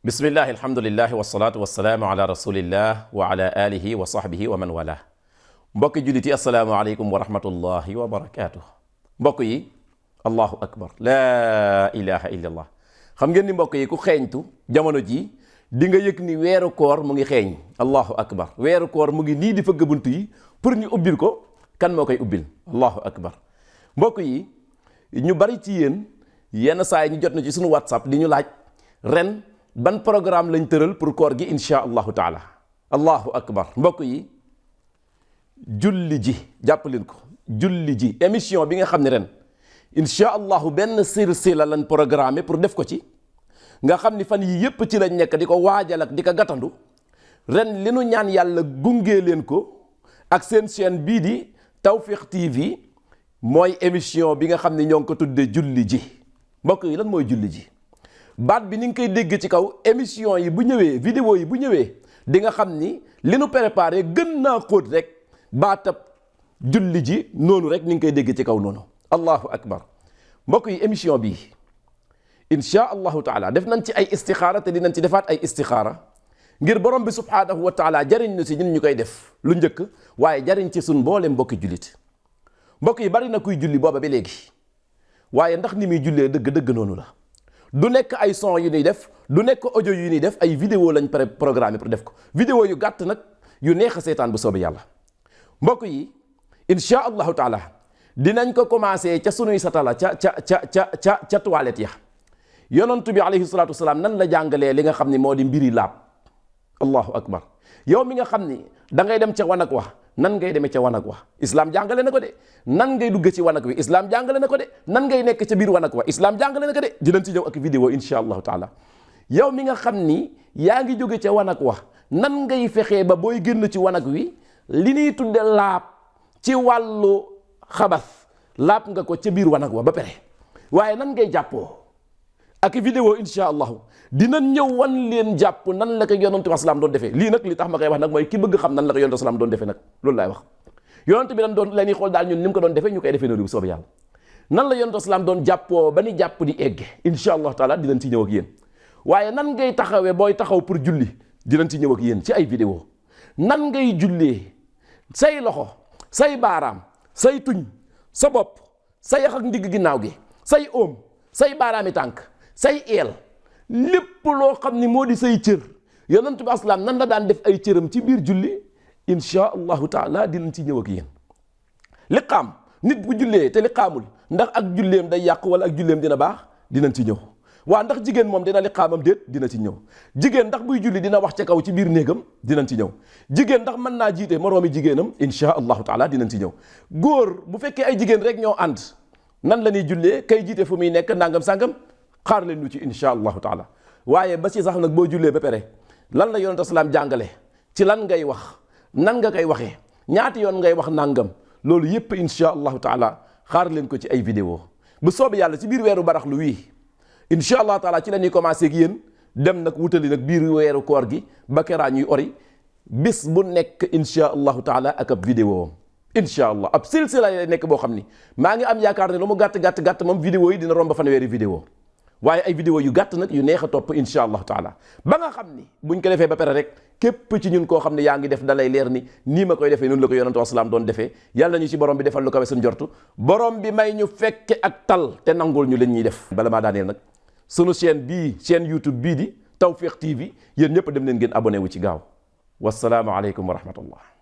bismillahi alhamdulillahi wasalaatu wasalaamu ala rasulillah wa ala alihi wa sahbihi wa man wala mbokki jullit yi asalaamaaleykum wa rahmatullahi wa barakaatu. mbokk yi allahu akbar laa ilaha illa allah. xam ngeen ni mbokk yi ku xeeñtu jamono ji di nga yëg ni weeru koor mu ngi xeeñ. allahu akbar weeru koor mu ngi nii di fëgg bunt yi pour ñu ubbil ko. kan moo koy ubbil? allahu akbar. mbokk yi ñu bari ci yéen yenn saa yi ñu jot na ci suñu whatsapp di ñu laaj ren ban programme lañ tëral pour koor gi insha allahu taala. allahu akbar. mbokk yi julli ji jàpp leen ko, julli ji émission bi nga xam ne ren insha allahu benn silsila lañ programmé pour def ko ci, nga xam ni fan yi yépp ci lañ nekk di ko waajal ak di ko gàttandu. ren li nu ñaan yàlla gungee leen ko ak seen chaîne bii di Tawfekh TV mooy émission bi nga xam ne ñoo ngi ko tuddee julli ji. mbokk yi lan mooy julli ji? baat bi ni nga koy dégg ci kaw émission yi bu ñëwee, vidéo yi bu ñëwee, di nga xam ni li nu préparé gën naa xóot rek. baatab julli ji noonu rek ni nga koy dégg ci kaw noonu. allahu akbar. mbokk yi émission bi insha allahu taala def nañ ci ay istixaara te dinañ ci defaat ay istixaara ngir borom bi subhaanahu wa taala jariñ na si ñun ñu koy def lu njëkk, waaye jariñ ci suñ mboolem mbokki jullit. mbokk yi bari na kuy julli booba ba léegi, waaye ndax ni muy jullee dëgg-dëgg noonu la. du nekk ay son yu ñuy def, du nekk audio yu ñuy def, ay vidéo lañ programme pour def ko. vidéo yu gàtt nag yu neex a seetaan bu soobee yàlla. mbokk yi insha allahu taala dinañ ko commencé ca sunuy satala ca toilette ya. yonantu bi alayhi salatu wasalaam nan la jàngalee li nga xam ni moo di mbiri laab. allahu akbar. yow mi nga xam ni da ngay dem ca wanag wa, nan ngay demee ca wanag wa islam jàngale na ko de. nan ngay dugg ci wanag wi islam jàngale na ko de. nan ngay nekk ca biir wanag wa islam jàngale na ko de. dinañ ci ñëw ak vidéo insha allahu taala. yow mi nga xam ni yaa ngi jóge ca wanag wa, nan ngay fexee ba booy génn ci wanag wi li ñuy tudde laab ci wàllu xabas laab nga ko ca biir wanag wa ba pare. waaye nan ngay jàppoo ak vidéo insha allahu dinañ ñëw wan leen jàpp nan la ko yonantu wasalaam doon defee. lii nag li tax ma koy wax nag mooy ki bëgg xam nan la ko yonantu wasalaam doon defee nag loolu laay wax. yonantu bi dañ doon la ñuy xool daal ñun ni mu ko doon defee ñu koy defee noonu bu soobee yàlla. nan la yonantu wasalaam doon jàppoo ba ni jàpp di egge insha allahu taala dinañ ci ñëw ak yéen. waaye nan ngay taxawee booy taxaw pour julli dinañ ci ñëw ak yéen ci ay vidéo. nan ngay jullee say loxo, say baaraam, say tuñ, sa bopp, sa yax ak ndigg ginnaaw gi, say oom, say baaraami tànk, say eel, lépp loo xam ni moo di say cër. yonent bi aslaam nan la daan def ay cëram ci biir julli insha allahu taala dinañ ci ñëw ak yéen. liqaam nit bu jullee te liqaamul ndax ak julleem day yàq wala ak julleem dina baax dinañ ci ñëw. waa ndax jigéen moom dina liqaamam déet dina ci ñëw. jigéen ndax buy julli dina wax ca kaw ci biir néegam dinañ ci ñëw. jigéen ndax mën naa jiite moroomi jigéenam insha allahu taala dinañ ci ñëw. góor bu fekkee ay jigéen rek ñoo ànd nan la ñuy jullee, kay jiite fu muy nekk nangam sangam xaar leen ñu ci insha allahu taala. waaye ba ci sax nag boo jullee ba pare lan la yonent salaam jàngale ci lan ngay wax, nan nga koy waxee, ñaati yoon ngay wax nangam, loolu yépp insha allahu taala xaar leen ko ci ay vidéo bu soobee yàlla ci biir weeru baraxlu wii insha allah taala ci la ñuy commencé ak yéen dem nag wutali nag biir weeru koor gi ba keraa ñuy ori bis bu nekk insha allahu taala ak ab vidéo am insha allah ab silsila lay nekk boo xam ni maa ngi am yaakaar ne lu mu gàtt moom vidéo yi dina romb fanweeri vidéo. waaye ay vidéo yu gàtt nag yu neex a topp insha allahu taala ba nga xam ni buñ ko defee ba pare rek képp ci ñun koo xam ne yaa ngi def dalay leer ni nii ma koy defee noonu la ko yonent wasalaam doon defee. yàlla ñu ci borom bi defal lu kawe suñ jortu, borom bi may ñu fekke ak tal te nangul ñu leen ñuy def. bala maa daaneel nag sunu chaîne bii, chaîne YouTube bii di Tawfekh TV, yéen ñëpp dem leen ngeen abonné wu ci gaaw. wassalaamu aleykum wa rahmatullah.